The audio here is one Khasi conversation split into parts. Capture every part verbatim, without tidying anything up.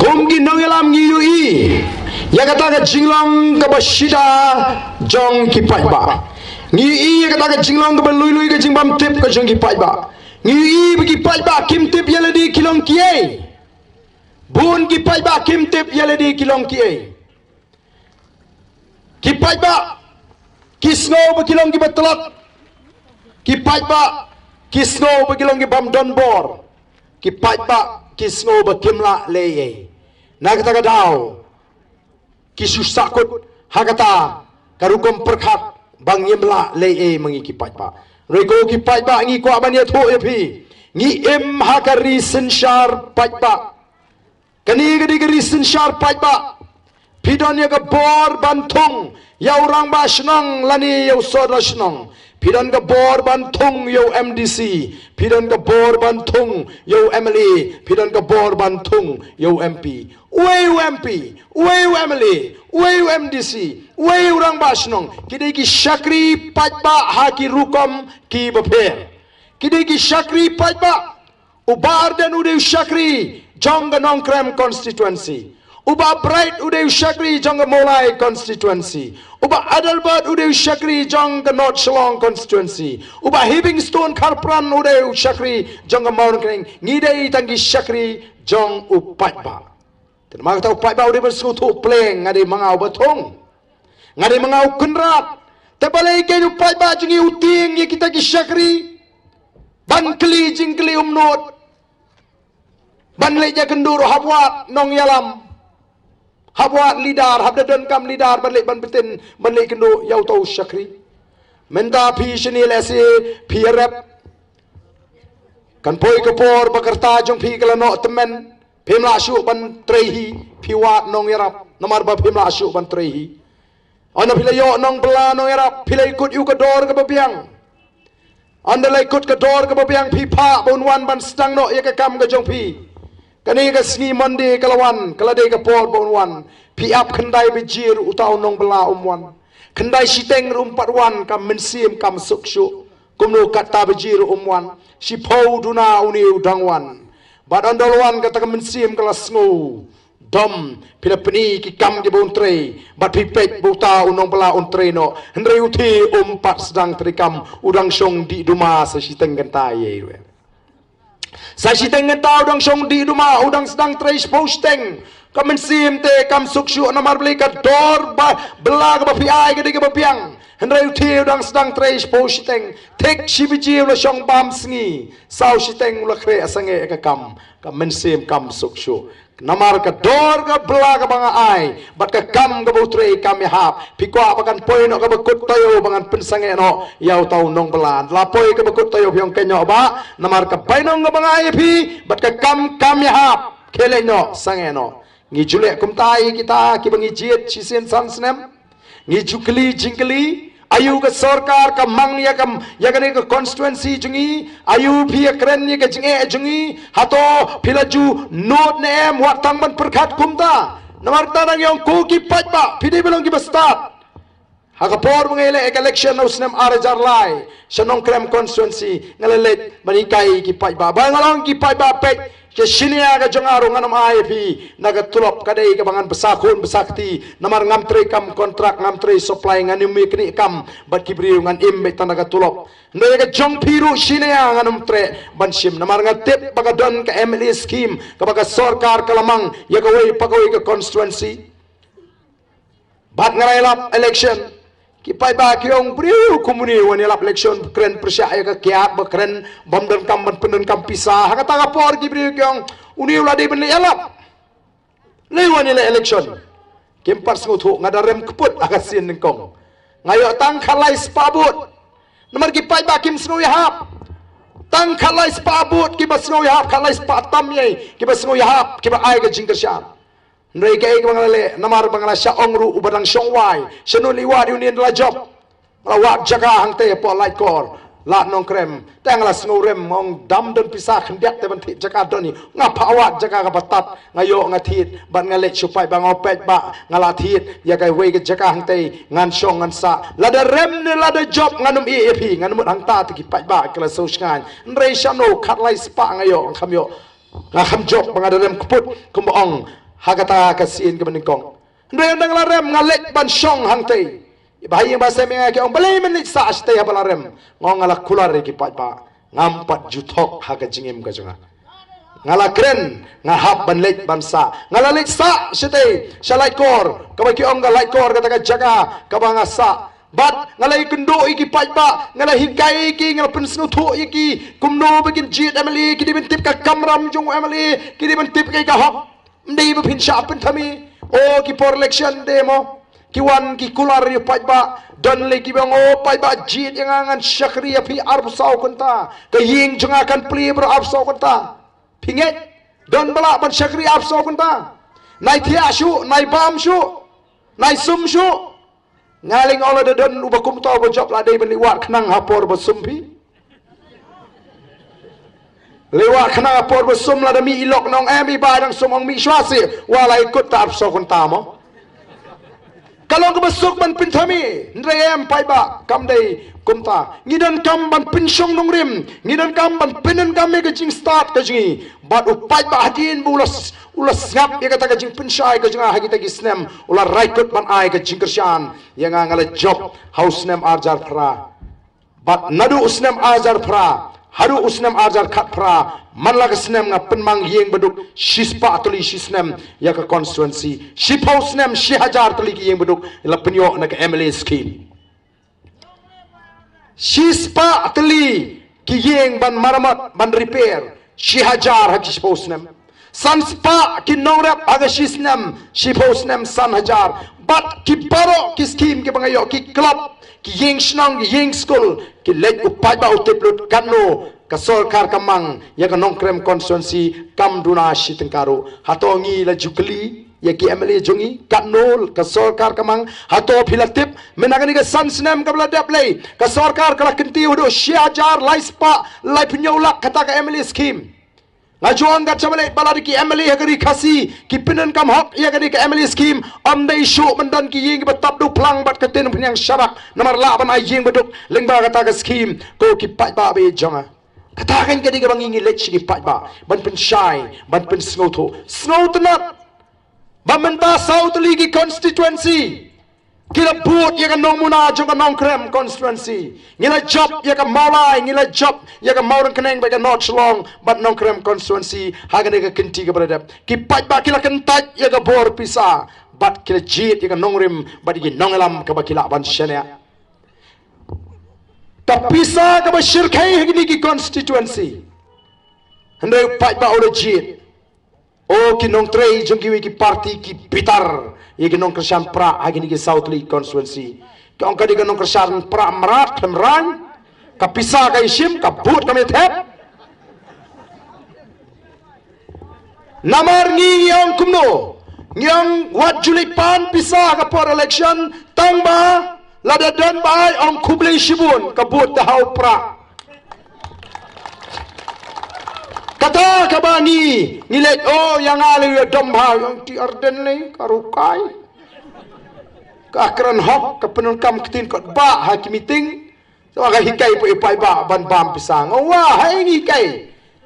Kum ki nongïalam ngi ïohi ïa kata ka jinglong kaba shida jong ki paidbah. Ngi ïohi ïa kata ka jinglong kaba lui lui, ka jingbymtip ka jong ki paidbah. Ngi ïohi ba ki paidbah kim tip ïa lade ki long kiei. Bun ki paidbah kim tip ïa lade ki long kiei. Ki paidbah ki sngew ba ki long kiba tlot. Ki paidbah ki sngew ba ki long kibym don bor. Ki paidbah ki sngew ba kim lah leh ei. Na kata ka daw ki shu sahkut ha kata ka rukom pyrkhat ba ngim lah leh ei ma ngi ki paidbah. Hynrei ko ki paidbah, ngi kwah ban ïathuh ïa phi, ngi im ha ka ri synshar paidbah. Kane ka dei ka ri synshar paidbah. Phi don ïa ka bor ban thung ïa u rangbah shnong lane ïa u sordar shnong. Phi don ka bor ban thung ïa u M D C. Phi don ka bor ban thung ïa u M L A. Phi don ka bor ban thung ïa u M P. Uei u M P, uei u M L A, uei u M D C, uei u rangbah shnong? Ki dei ki shakri paidbah ha ki rukom kiba pher. Ki dei ki shakri paidbah. U Bah Ardent u dei u shakri jong ka Nongkrem constituency. U Bah Bright u dei u shakri jong ka Mawlai constituency. U Bah Adelbert u dei u shakri jong ka North Shillong constituency. U Bah Heavingstone Kharpran u dei u shakri jong ka Mawryngkneng. Ngi dei tang ki shakri jong u paidbah. Te namar kata u paidbah u dei ban sngewthuh pleng, nga dei ma nga uba thung. Nga dei ma nga u kynrad. Te balei keiñ u paidbah jong ngi u tieng ïa kita ki shakri ban kylli jingkylli umnud, ban leit ïakynduh ruh hap wad nongïalam, hap wad leader, hap da donkam leader ban leit ban btin, ban leit kynduh ïa uto u shakri? Mynta phi shane lehse phi ïarep. Kan poi ka por ba ka rta jong phi ka la noh tymmen. Phim lah shuh ban trei hi, phi wad nongïarap namar ba phim lah shuh ban trei hi. Ynda phi la ïoh nongbylla nongïarap, phi la ïakut ïa u ka dor kaba biang. Ynda la ïakut ka dor kaba biang, phi phah ba un wan ban sdang noh ïa ka kam ka jong phi. Kane ka sngi Monday ka la wan, ka la dei ka por ba un wan. Phi ap khyndai baje ruh uta u nongbylla um wan. Khyndai shiteng ruh um pat wan, ka mynsiem kam suk shuh. Kumno kata baje ruh um wan? Shiphew duna une u dang wan. Bad ynda la wan kata ka mynsiem ka la sngewdom. Phi la pyni ki kam kiba un trei bad phi peit ba uta u nongbylla un trei noh. Hynrei uta um pat sdang treikam, u dang shong dih duma sa shiteng kynta ïa i ruh. Sa shiteng kynta u dang shong dih duma, u dang sdang trei shiphew shiteng. Ka mynsiem te kam suk shuh namar balei? Ka dor ba bylla kaba phi ai ka dei kaba biang. Hynrei uta u dang sdang trei shiphew shiteng. Thik shi baje u la shong bam sngi, saw shiteng u la khreh sangeh ïa ka kam. Ka mynsiem kam suk shuh. Namar ka dor ka bylla kaba nga ai bad ka kam kaba u trei kam ïahap. Phi kwah ba kan poi noh kaba kut taïew ba ngan pynsangeh noh ïa uta u nongbylla? La poi kaba kut taïew phi ong, kynnoh bah, namar ka bainong kaba nga ai ïa phi bad ka kam kam ïahap. Khie leit noh, sangeh noh. Ngi ju leh kumta ïa kita kiba ngi jied shisien san snem? Ngi ju kylli jingkylli, aïu ka sorkar ka mang ïa ka, ïa kane ka constituency jong ngi? Aïu phi ïakren ïa ka jingeh jong ngi? Hato phi la ju nud ne em? Wat tang ban pyrkhat kumta. Namar kata nang ïong ko ki paidbah, phi dei ba long kiba stad. Ha ka por ba nga ïaleh ïa ka election ha u snem ar hajar lai sha Nongkrem constituency, nga la leit ban hikai ki paidbah. Ba nga la ong ki paidbah, peit, ka shin ïa ka jong nga ruh ngan ym ai ïa phi na ka tulop, ka dei kaba ngan bsa khun bsa kti. Namar ngam trei kam kontrak, ngam trei supply, ngan ym ïa knieh kam bad ki briew, ngan im beit tang da ka tulop. Hynrei ïa ka jong phi ruh shin ïa ngan ym treh ban shim. Namar nga tip ba ka don ka M L A scheme kaba ka sorkar ka la mang ïa kawei pa kawei ka constituency. Bad nga la ïalap election. Ki paidbah ki ong, briew kum une u wan ïalap election, kren pyrshah ïa ka kiad, ba kren bym donkam ban pyndonkam pisa. Ha kata ka por ki briew ki ong, une u la dei ban leit ïalap. Lei wan ïaleh election. Kim pat sngewthuh, nga da rem kput ha ka sien nyngkong. Nga ïoh tang khatlai spah vote. Namar ki paidbah kim sngew ïahap. Tang khatlai spah vote kiba sngew ïahap, khatlai spah tam ïa kiba sngew ïahap, kiba ai ka jingkyrshan. Hynrei kaei kaba nga la leh, namar ba nga la shah ong ruh uba dang shong wai, shano lei wad ïa une, la jop. Nga la wad jaka hangtei hapoh Laitkor, Lad Nongkrem. Te nga la sngew rem, nga ong dam don pisa khyndiat te ban thied jaka don hi. Nga phah wad jaka kaba tad, nga ïoh nga thied, bad nga leit shu paidbah, nga ong paidbah, nga la thied ïa kawei ka jaka hangtei, ngan shong ngan sah. Lada rem ne lada jop ngan ym ïeh ïa phi, ngan mut hangta te ki paidbah ki la sngewshngaiñ. Hynrei shano khatlai spah nga ïoh, nga kham ïoh. Nga kham jop ba nga da rem kput, kumba ong Ha kata ka sien kaba nyngkong. Hynrei ynda nga la rem nga leit ban shong hangtei. Ba ha ïing ba sem ïa nga ki ong balei men leit sah shatei haba la rem. Nga ong nga la kular ïa ki paidbah. Ngam pat ju thok ha ka jingim ka jong nga. Nga la kren, nga hap ban leit ban sah. Nga la leit sah shatei, sha Laitkor, kaba ki ong ka Laitkor kata ka jaka kaba nga sah. Bad nga la ïakynduh ïa ki paidbah, nga la hikai ïa ki, nga la pynsngewthuh ïa ki kumno ba kin jied M L A, ki dei ban tip ka kamram jong u M L A, ki dei ban tip ka hok. Ym dei ba phin shah pynthame. O ki por election de mo, ki wan ki kular ïa u paidbah. Don lei kiba ong o paidbah jied ïa nga, ngan shakri ïa phi arphew saw kynta. Ka ïing jong nga kan plie baroh arphew saw kynta. Phi ngeit? Don ba lah ban shakri arphew saw kynta? Nai thiah shuh, nai bam shuh, nai sum shuh. Nga lei nga ong lada don uba kumta uba jop la dei ban leit wad khnang ha por ba sum phi. Leit wad khnang ha por ba sum, lada mih i lok nong em i ba dang sum, ong mih shuwa seh, wat la ïa kut ta arphew saw kynta mo. Ka long kaba suk ban pynthame, hynrei em paidbah, kam dei kumta. Ngi donkam ban pynshong nongrim, ngi donkam ban pyndonkam ïa ka jingstad ka jong ngi. Bad u paidbah hadien ba u la s-, u la sngap ïa kata ka jingpynshai ka jong nga ha kita ki snem, u la rai kut ban ai ka jingkyrshan ïa nga. Nga la jop ha u snem arhajar phra. Bad naduh u snem arhajar phra haduh u snem arhajar khatphra, man la ka snem nga pynmang ïing baduk shispah tylli shi snem ïa ka constituency. Shiphew snem shi hajar tylli ki ïing baduk la pynïoh na ka M L A scheme. Shispah tylli ki ïing ban maramot, ban repair, shi hajar ha ki shiphew snem. San spah ki nongrep ha ka shi snem, shiphew snem san hajar. Bad ki baroh ki scheme kiba nga ïoh, ki club, ki ïing shnong, ki ïing skul, ki leit u paidbah u tip lut katno ka sorkar ka mang ïa ka Nongkrem constituency, kam duna shi tyngka ruh. Hato ngi la ju kylli ïa ki M L A jong ngi katno ka sorkar ka mang? Hato phi la tip mynta kane ka san snem kaba la dep lei, ka sorkar ka la kyntiew haduh shi hajar lai spah laiphew hynñiew lak kata ka M L A scheme? Nga ju ong kat shaba leit ba la dei ki M L A ha ka ri Khasi ki pyndonkam hok ïa kane ka M L A scheme, ym dei shuh ban don ki ïing kiba tap da u phlang bad ka ktien pynïang sharak, namar lah ban ai ïing baduk lyngba kata ka scheme. Ko ki paidbah ba ïeit jong nga, kata kan ka dei kaba ngi ngi leit sha ki paidbah ban pynshai, ban pynsngewthuh. Sngewtynnat ba mynta saw tylli ki constituency ki la bud ïa ka nongmuna jong ka Nongkrem constituency. Ngi la jop ïa ka Mawlai, ngi la jop ïa ka Mawryngkneng bad ka North Shillong bad Nongkrem constituency ha kane ka kynti kaba la dep. Ki paidbah ki la kyntait ïa ka bor pisa bad ki la jied ïa ka nongrim bad ïa ki nongïalam kaba ki lah ban shaniah. Ka pisa kaba shyrkhei ha kine ki constituency, hynrei u paidbah u la jied. O ki nongtrei jong kiwei ki party ki bitar ïa ki nongkyrshan prah ha kine ki saw tylli constituency. Ki ong ka dei ka nongkyrshan prah mrad khlem rang. Ka pisa ka ïashim, ka vote kam ïathep. Namar ngi ngi ong kumno? Ngi ong wat ju leit pan pisa ha ka por election, tang ba lada don ba ai, ong khublei shibun, ka vote da ha u prah. Kata kaba ngi ngi leit, o ïa nga lei ïa dom ha, ïa ong T. Ardent lei ka rukai. Ka kren hok, ka pyndonkam ktien kot ba ha ki meeting. Sa ka hikai phi i paidbah ban bam pisa. Nga ong wa, hai ngi hikai.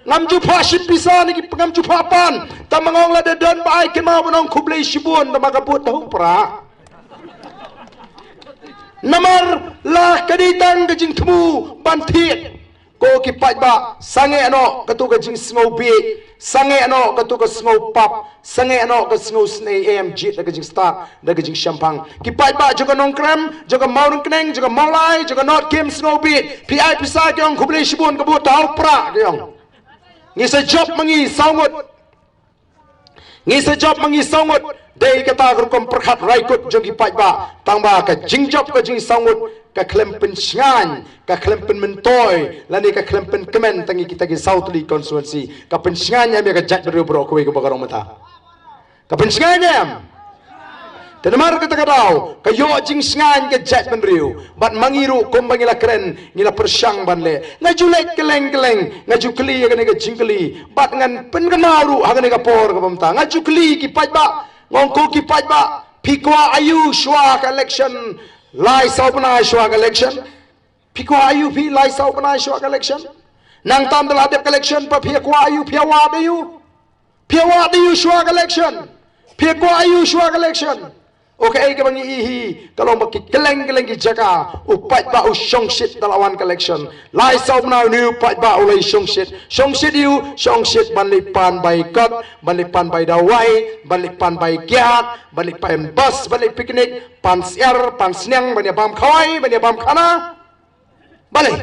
Ngam ju phah shim pisa ne ki, ngam ju phah pan. Tang ba nga ong lada don ba ai, kynmaw ban ong khublei shibun, tang ba ka vote da ha u prah. Namar la ka dei tang ka jingthmu ban thied. Ko ki paidbah, sangeh noh katu ka jingsngewbieit, sangeh noh katu ka sngewpap, sangeh noh ka sngewsynei, em, jied da ka jingstad, da ka jingshemphang. Ki paidbah jong ka Nongkrem, jong ka Mawryngkneng, jong ka Mawlai, jong ka North kim sngewbieit. Phi ai pisa ki ong khublei shibun, ka vote da ha u prah ki ong. Ngi sa jop ma ngi saw ngut. Ngi sa jop ma ngi saw ngut. Dei kata ka rukom pyrkhat rai kut jong ki paidbah. Tang ba ka jingjop ka jingsaw ngut ka khlem pynshngaiñ, ka khlem pynmyntoi lane ka khlem pynkmen tang ïa kita ki saw tylli constituency. Ka pynshngaiñ em ïa ka jaitbynriew baroh kawei kaba ka rong mynta. Ka pynshngaiñ em. Te namar kata ka daw ka ïoh jingshngaiñ ka jaitbynriew. Bad ma ngi ruh kumba ngi la kren, ngi la pyrshang ban leh. Nga ju leit kylleng kylleng, nga ju kylli ïa kane ka jingkylli. Bad ngan pynkynmaw ruh ha kane ka por kaba mynta, nga ju kylli ki paidbah, nga ong ko ki paidbah, phi kwah aïu shuwa ka election lai saw bnai shuwa ka election? Phi kwah aïu phi lai saw bnai shuwa ka election? Nangta ynda la dep ka election pat phi kwah aïu, phi wad aïu? Phi wad aïu shuwa ka election? Phi kwah aïu shuwa ka election? O, kaei kaba ngi ïohi ka long ba ki kylleng kylleng ki jaka u paidbah u shongshit da la wan ka election. Lai saw bnai une u paidbah u la shongshit. Shongshit aïu? Shongshit ban leit pan bai kot, ban leit pan bai dawai, ban leit pan bai kiad, ban leit pan bus, ban leit picnic, pan syiar, pan sniang, ban ïa bam khawai, ban ïa bam khana. Balei?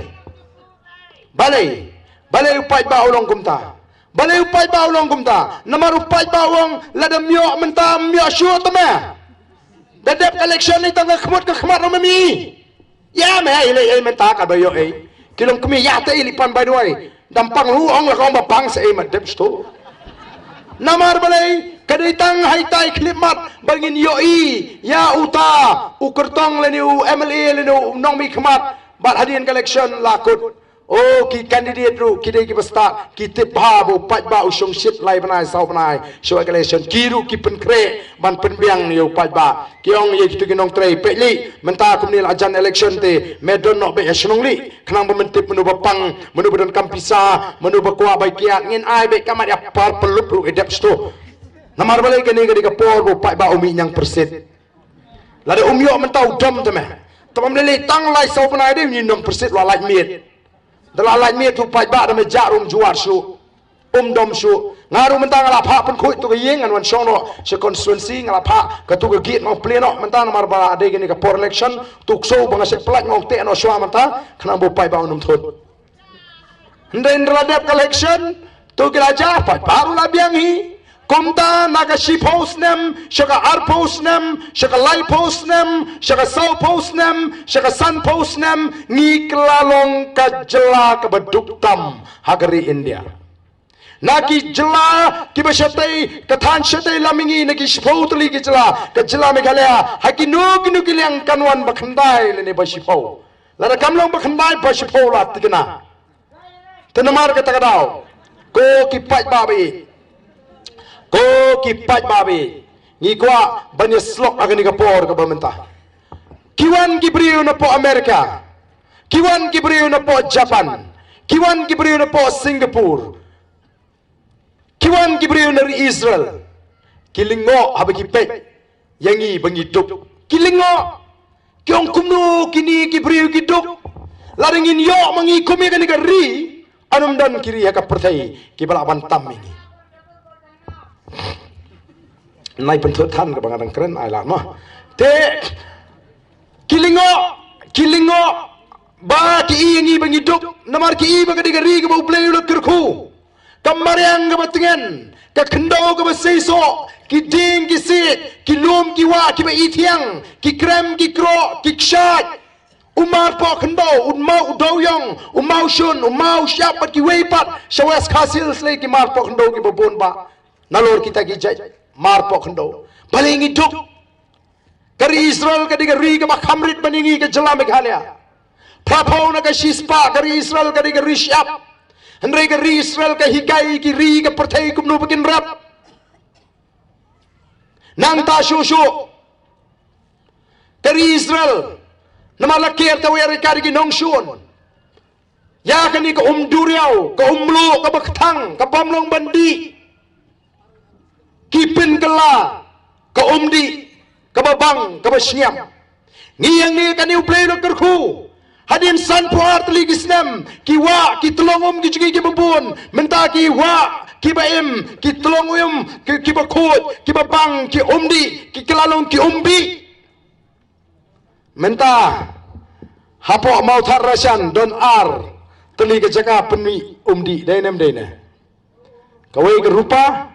Balei? Balei u paidbah u long kumta? Balei u paidbah u long kumta? Namar u paidbah u ong, lada ym ïoh mynta, ym ïoh shuh te me. Da dep ka election ni tang ka khmut ka khmat ruh me mi. Ïa me ei lei ei mynta ka ba ïoh ei. Ki long kmie ïa te ei leit pan bai dawai. Dam pang lu ong la ka ong ba pang sa ei ma dep sto. Namar balei? Ka dei tang haitai khlipmat ba ngin ïohi ïa uta u kyrtong lane u M L A lane u nongmihkhmat. Bad hadien ka election la kut. O, ki candidate ruh ki dei kiba stad, ki tip bha ba u paidbah u shongshit lai bnai saw bnai shuwa ka election. Ki ruh ki pynkhreh ban pynbiang ïa u paidbah. Ki ong ïa kitu ki nongtrei, peit lei, mynta kumne la jan election te, me don noh beit ha shnong lei, khnang ba men tip mano ba pang, mano ba donkam pisa, mano ba kwah bai kiad. Ngin ai beit ka mat ïa par pynlup ruh i dep sto. Namar balei? Kane ka dei ka por ba u paidbah u mih ñiangpyrsit. Lada um ïoh mynta u dom te me. Te bym lei lei tang lai saw bnai de, u nongpyrsit u la lait miet. Da la lait miet u paidbah da me jah ruh um ju wad shuh. Um dom shuh. Nga ruh mynta nga la phah pynkhuid tu ka ïing, ngan wan shong noh sha constituency, nga la phah katu ka gate, nga ong plie noh mynta namar ba la dei kane ka por election. Tu ksew ba nga shait pyllait, nga ong teh noh shuwa mynta khnang ba u paidbah un ym thut. Hynrei ynda la dep ka election, to ki la jah, paidbah ruh la biang hi. Kumta na ka shiphew snem sha ka arphew snem, sha ka laiphew snem, sha ka sawphew snem, sha ka sanphew snem, ngi kylla long ka jylla kaba duk tam ha ka ri India. Na ki jylla kiba shatei, ka thaiñ shatei lam ïa ngi, na ki shiphew tylli ki jylla, ka jylla Meghalaya ha kino kino ki liang kan wan ba khyndai lane ba shiphew. Lada kam long ba khyndai, ba shiphew la tikna. Te namar kata ka daw, ko ki paidbah ba ïeit, ko ki paidbah ba ïeit, ngi kwah ban ïasyllok ha kane ka por kaba mynta. Ki wan ki briew napoh America, ki wan ki briew napoh Japan, ki wan ki briew napoh Singapore, ki wan ki briew na ri Israel. Ki lyngngoh haba ki peit ïa ngi ba ngi duk. Ki lyngngoh. Ki ong, kumno kine ki briew ki duk? Lada ngin ïoh ma ngi kum ïa kane ka ri, an ym don ki ri ha ka pyrthei kiba lah ban tam ïa ngi. Nai pynthut than kaba nga dang kren ai la mo. Te ki lyngngoh, ki lyngngoh ba ki i ïa ngi ba ngi duk, namar ki i ba ka dei ka ri kaba U Blei u la kyrkhu. Ka mariang kaba tngen, ka khyndew kaba seisoh, ki dieng ki siej, ki lum ki wah kiba ithiang, ki krem ki kroh, ki kshaid, u marpoh khyndew, u maw u dewïong, u maw shun, u maw shyiap bad kiwei pat, sha West Khasi Hills lei ki marpoh khyndew kiba bun bha. Nalor kita ki jait marpoh khyndew. Balei ngi duk? Ka ri Israel ka dei ka ri kaba kham rit ban ïa ngi ka jylla Meghalaya. Phraphew na ka shispah ka ri Israel ka dei ka ri shyiap. Hynrei ka ri Israel ka hikai ïa ki ri ka pyrthei kumno ba kin rep. Nangta shuh shuh ka ri Israel, namar la ker tawei re ka dei ki nongshun. Ïa kane ka um duriaw, ka um mluh, kaba kthang, ka bym long ban dih. Ki pynkylla ka um dih, kaba bang, kaba shngiam. Ngi ïa ngi kane U Blei u la kyrkhu. Hadien sanphew ar tylli ki snem, ki wah, ki tyllong um ki jong ngi kiba bun, mynta ki wah kiba im, ki tyllong um ki, kiba khuid, kiba bang, ki um dih, ki kylla long ki um bih. Mynta hapoh Mawthadraishan don ar tylli ka jaka pynmih um dih, dei ne em dei ne? Kawei ka Rupa,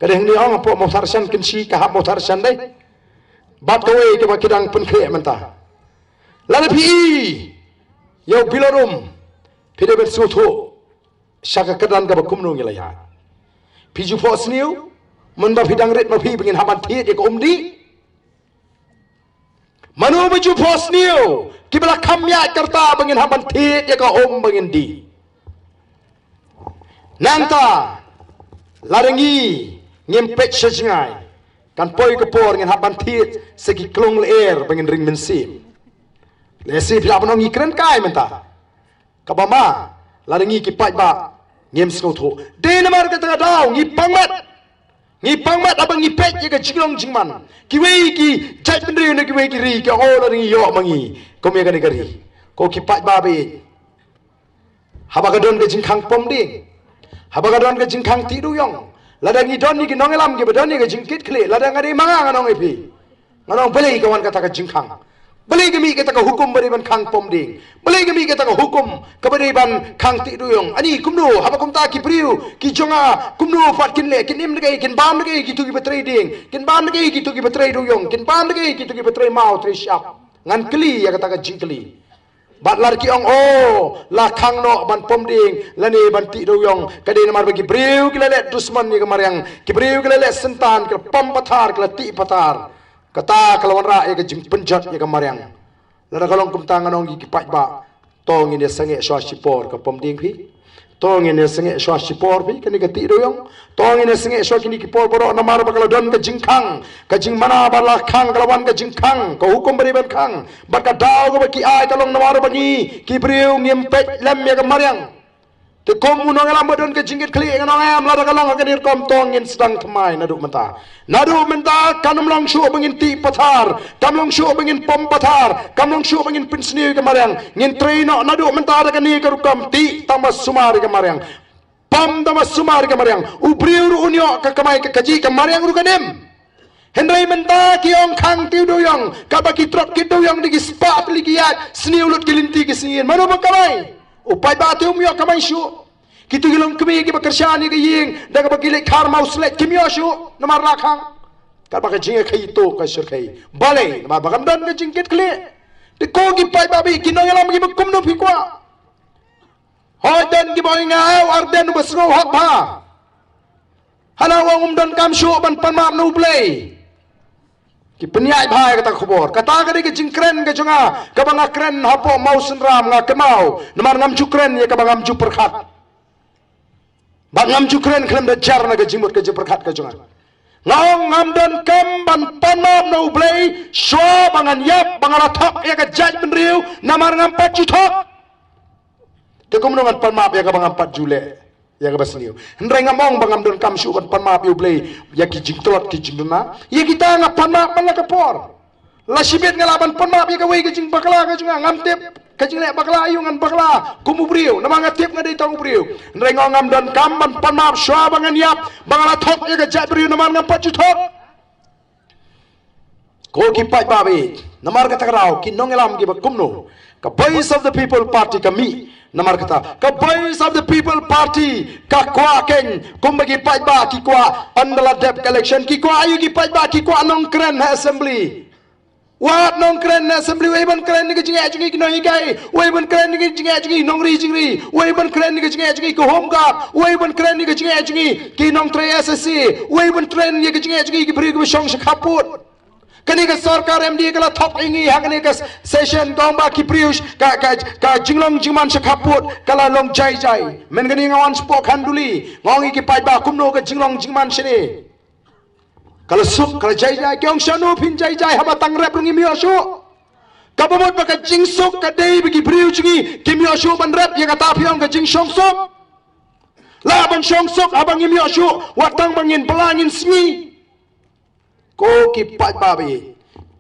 ka dei hangne ong hapoh Mawthadraishan, Kynshi ka hap Mawthadraishan dei. Bad kawei kaba ki dang pynkhreh mynta. Lada phi i ïa u bilor um, phi dei ban sngewthuh sha ka kyrdan kaba kumno ngi la ïaid. Phi ju phohsniew, mynba phi dang rit ma phi ba ngin hap ban thied ïa ka um dih. Mano ba ju phohsniew, kiba la kham ïaid ka rta ba ngin hap ban thied ïa ka um ba ngin dih. Nangta lada ngi ngim peit sha jngai, kan poi ka por ngin hap ban thied sa ki klong lyer ba ngin ring mynsiem. Lehse phi lah ban ong ngi kren kai mynta. Kaba ma, lada ngi ki paidbah ngim sngewthuh. Dei namar kata ka daw ngi pang met. Ngi pang mat haba ngi peit ïa ka jinglong jingman. Kiwei ki jaitbynriew na kiwei ki ri ki ong, oh, lada ngi ïoh ma ngi kum ïa kane ka ri. Ko ki paidbah ba ïeit, haba ka don ka jingkhang pom dieng, haba ka don ka jingkhang tih dewïong, lada ngi don ïa ki nongïalam kiba don ïa ka jingkitkhlieh, lada nga dei ma nga, ngan ong ïa phi, ngan ong balei ka wan kata ka jingkhang. Balei ka mih kata ka hukum ba dei ban khang pom dieng? Balei ka mih kata ka hukum kaba dei ban khang tih dewïong? Ani kumno haba kumta ki briew ki jong nga, kumno pat kin leh, kin im da kaei, kin bam da kaei kito kiba trei dieng, kin bam da kaei kito kiba trei dewïong, kin bam da kaei kito kiba trei maw trei shyiap? Ngan kylli ïa kata ka jingkylli. Bad lada ki ong, oh, la khang noh ban pom dieng lane ban tih dewïong, ka dei namar ba ki briew ki la leh dusmon ïa ka mariang, ki briew ki la leh syntan, ki la pom pathar, ki la tih pathar. Kata ka la wanrah ïa ka jingpynjot ïa ka mariang. Lada ka long kumta, ngan ong ïa ki paidbah, to ngin ïa sangeh shuwa shipor ka pom dieng phi. To ngin ïa sangeh shuwa shipor phi kane ka tih dewïong. To ngin ïa sangeh shuwa kine ki por baroh, namar ba ka la don ka jingkhang, ka jingmana ba la khang, ka la wan ka jingkhang, ka hukum ba dei ban khang. Bad ka daw kaba ki ai ka long namar ba ngi ki briew ngim peit lem ïa ka mariang. Te kum u nongïalam ba don ka jingkitkhlieh, ngan ong em, lada ka long ha kane ka rukom, to ngin sdang thymmai naduh mynta. Naduh mynta kam long shuh ba ngin tih pathar, kam long shuh ba ngin pom pathar, kam long shuh ba ngin pynsniew ïa ka mariang. Ngin trei noh naduh mynta da kane ka rukom, tih tang ba sumar ïa ka mariang, pom tang ba sumar ïa ka mariang. U briew ruh un ïoh ka kamai, ka kajih, ka mariang ruh kan im. Hynrei mynta ki ong khang tih dewïong, kaba ki trok kit dewïong da ki spah tylli ki ïaid, sniew lut ki lynti ki sngi, mano ba kamai? U paidbah te um ïoh kamai shuh. Kito ki longkmie kiba kyrshan ïa ka ïing da kaba ki leit khar mawsleit, kim ïoh shuh namar la khang. Katba ka jingïakhih to ka shyrkhei. Balei? Namar ba kam don ka jingkitkhlieh. Te ko ki paidbah ba ïeit, ki nongïalam kiba kumno phi kwah? Hooid, don kiba ong, nga aïu Ardent uba sngew hok bha. Hana u ong um donkam shuh ban pan map na U Blei. Ki pynïaid bha ïa kata ka khubor. Kata ka dei ka jingkren ka jong nga kaba nga kren hapoh Mawsynram, nga kynmaw. Namar ngam ju kren ïa kaba ngam ju pyrkhat. Ba ngam ju kren khlem da jar na ka jingmut ka jingpyrkhat ka jong nga. Nga ong ngam donkam ban pan map na U Blei shuwa ba ngan ïap, ba nga la thok ïa ka jaitbynriew, namar ngam pat ju thok. Te kumno ngan pan map ïa kaba ngam pat ju leh ïa kaba sniew? Hynrei ngam ong ba ngam donkam shuh ban pan map ïa U Blei ïa ki jingtlot ki jingduna. Ïa kita nga pan map man la ka por. La shibit nga lah ban pan map ïa kawei ka jingbakla ka jong nga, ngam tip ka jingleh bakla aïu, ngan bakla kum u briew, namar nga tip nga dei tang u briew. Hynrei nga ong ngam donkam ban pan map shuwa ba ngan ïap, ba nga la thok ïa ka jaitbynriew, namar ngam pat ju thok. Ko ki paidbah ba ïeit, namar kata ka daw ki nongïalam kiba kumno, ka Voice of the People Party ka mih namar kata. Ka Voice of the People Party ka kwah keiñ kumba ki paidbah ki kwah, ynda la dep ka election, ki kwah aïu ki paidbah? Ki kwah nongkren ha assembly. Wat nongkren na assembly, wei ban kren ïa ka jingeh jong ngi ki nonghikai, wei ban kren ïa ka jingeh jong ngi nongri jingri, wei ban kren ïa ka jingeh jong ngi ki home guard, wei ban kren ïa ka jingeh jong ngi ki nongtrei S S C, wei ban kren ïa ka jingeh jong ngi ki briew kiba shong sha khappud. Kane ka sorkar M D A ka la thok ïa ngi ha kane ka session, ka ong ba ki briew ka, ka, ka jinglong jingman sha khappud ka la long jai jai. Mynta kane nga wan shapoh Khanduli, nga ong ïa ki paidbah kumno ka jinglong jingman shane. Ka la suk, ka la jai jai. Ki ong shano phin jai jai haba tang rep ruh ngim ïoh shuh. Kaba mut ba ka jingsuk ka dei ba ki briew jong ngi kim ïoh shuh ban rep ïa kata phi ong ka jingshong suk. Lah ban shong suk haba ngim ïoh shuh, wat tang ba ngin bylla ngin sngi. Ko ki paidbah ba ïeit,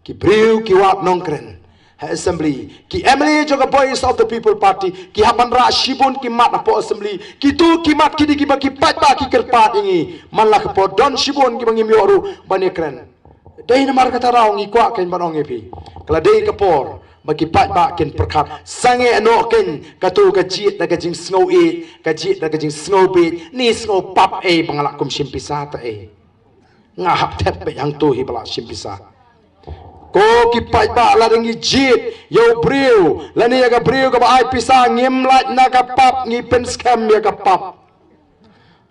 ki briew ki wad nongkren ha assembly, ki M L A jong ka Voice of the People Party, ki hap ban rah shibun ki mat hapoh assembly. Kito ki mat ki dei kiba ki paidbah ki kyrpad ïa ngi. Man la ka por don shibun kiba ngim ïoh ruh ban ïakren. Dei namar kata daw ngi kwah keiñ ban ong ïa phi, ka la dei ka por ba ki paidbah kin pyrkhat. Sangeh noh keiñ kato ka jied da ka jingsngew ïeit, ka jied da ka jingsngew bieit. Ni sngew pap ei ba nga lah kum shim pisa ta ei. Nga hap thep beit hangto hi ba lah shim pisa. Ko ki paidbah, lada ngi jied ïa u briew lane ïa ka briew kaba ai pisa, ngim lait na ka pap, ngi pynskhem ïa ka pap.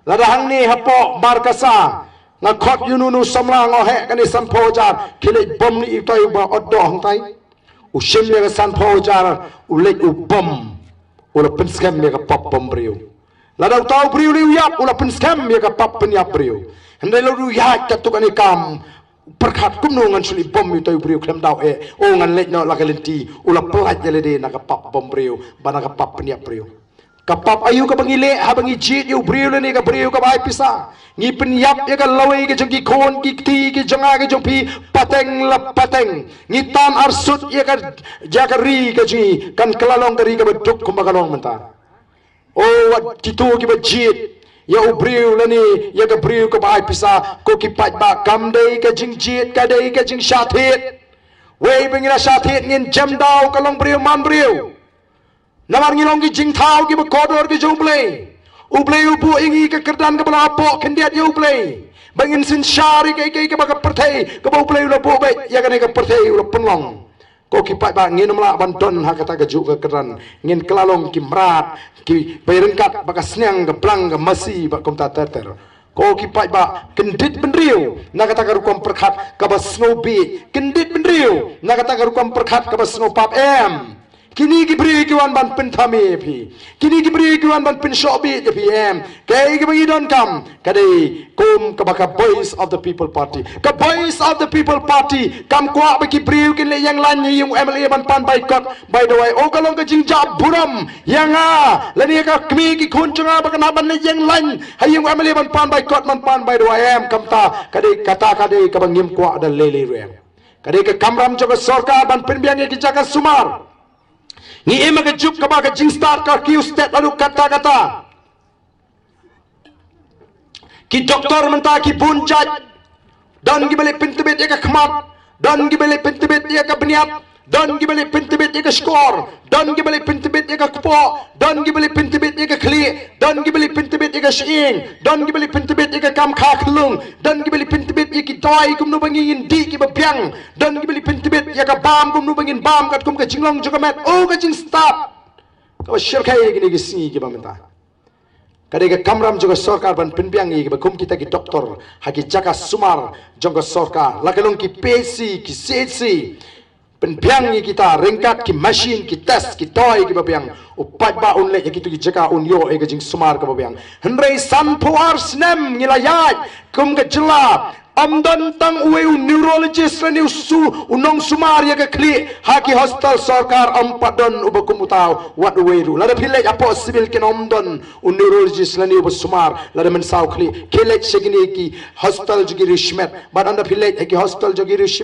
Lada hangne hapoh Markasa nga khot ïa uno uno samla, nga ong heh kane sanphew hajar, khie leit bom ïa utai uba ot doh hangtai. U shim ïa ka sanphew hajar, u leit u bom, u la pynskhem ïa ka pap bom briew. Lada uta u briew u leit u ïap, u la pynskhem ïa ka pap pynïap briew. Hynrei lada u ïaid katto katne kam, pyrkhat kumno ngan shu leit bom ïa utai u briew khlem daw eh. O, ngan leit noh la ka lynti, u la pyllait ïa lade na ka pap bom briew bad na ka pap pynïap briew. Ka pap aïu kaba ngi leh haba ngi jied ïa u briew lane ka briew kaba ai pisa? Ngi pynïap ïa ka lawei ka jong ki khun ki kti ki jong nga ki jong phi pateng la pateng. Ngi tan arsut ïa ka, ïa ka ri ka jong ngi, kan kylla long ka ri kaba duk kumba ka long mynta. O wat kito kiba jied ïa u briew lane ïa ka briew kaba ai pisa, ko ki paidbah, kam dei ka jingjied, ka dei ka jingshah thied. Wei ba ngi la shah thied ngin jem daw ka long briew man briew. Namar ngi long ki jingthaw kiba kordor ki jong U Blei. U Blei u buh ïa ngi ka kyrdan kaba la hapoh khyndiat ïa U Blei, ba ngin synshar ïa kaei kaei kaba ka pyrthei, kaba U Blei u la buh beit ïa kane ka pyrthei u la pynlong. Ko ki paidbah, ngin ym lah ban don ha kata kajuh ka kyrdan. Ngin kylla long ki mrad, ki bai ryngkat bad ka sniang, ka blang, ka masi bad kumta ter ter. Ko ki paidbah, kyndit bynriew na kata ka rukom pyrkhat kaba sngewbha. Kyndit bynriew na kata ka rukom pyrkhat kaba sngewpap, em. Kine ki briew ki wan ban pynthame ïa phi. Kine ki briew ki wan ban pynshoh bit ïa phi, em. Kaei kaba ngi donkam ka dei kum kaba ka Voice of the People Party. Ka Voice of the People Party kam kwah ba ki briew kin leit ïeng lain ha ïing u M L A ban pan baikot. By the way, o ka long ka jingjah burom ïa nga lane ïa ka kmie ki khun jong nga ba kan hap ban leit ïeng lain ha ïing u M L A ban pan baikot, ban pan, by the way, em. Kumta ka dei, kata ka dei kaba ngim kwah da lei lei ruh, em. Ka dei ka kamram jong ka sorkar ban pynbiang ïa ki jaka sumar. Ngi im ha ka juk kaba ka jingstad ka kiew stet haduh katta katta. Ki doktor mynta ki bun jait. Don kiba leit pyntbit ïa ka khmat, don kiba leit pyntbit ïa ka bniat, don kiba leit pyntbit ïa ka shkor, don kiba leit pyntbit ïa ka kpoh, don kiba leit pyntbit ïa ka khlieh, don kiba leit pyntbit ïa ka shyieng, don kiba leit pyntbit ïa ka kam kha khyllung, don kiba leit pyntbit ïa ki doi kumno ba ngin dih kiba biang, don kiba leit pyntbit ïa ka bam kumno ba ngin bam katkum ka jinglong jong ka met. O ka jingstad kaba shyrkhei ïa kine ki sngi kiba mynta. Ka dei ka kamram jong ka sorkar ban pynbiang ïa kiba kum kita ki doktor ha ki jaka sumar jong ka sorkar, la ka long ki P H C, ki C H C. Pynbiang ïa kita ryngkat ki machine, ki test, ki doi kiba biang. U paidbah un leit ha kito ki jaka un ïoh ïa ka jingsumar kaba biang. Hynrei sanphew ar snem ngi la ïaid kum ka jylla, ym don tang uwei u neurologist lane u su, u nongsumar ïa ka khlieh ha ki hospital sorkar, ym pat don uba kum uta wat uwei ruh. Lada phi leit hapoh civil kin ym don u neurologist lane uba sumar lada mynsaw khlieh. Khie leit sha kine ki hospital jong ki riewshimet. Bad ynda phi leit ha ki hospital jong ki riewshimet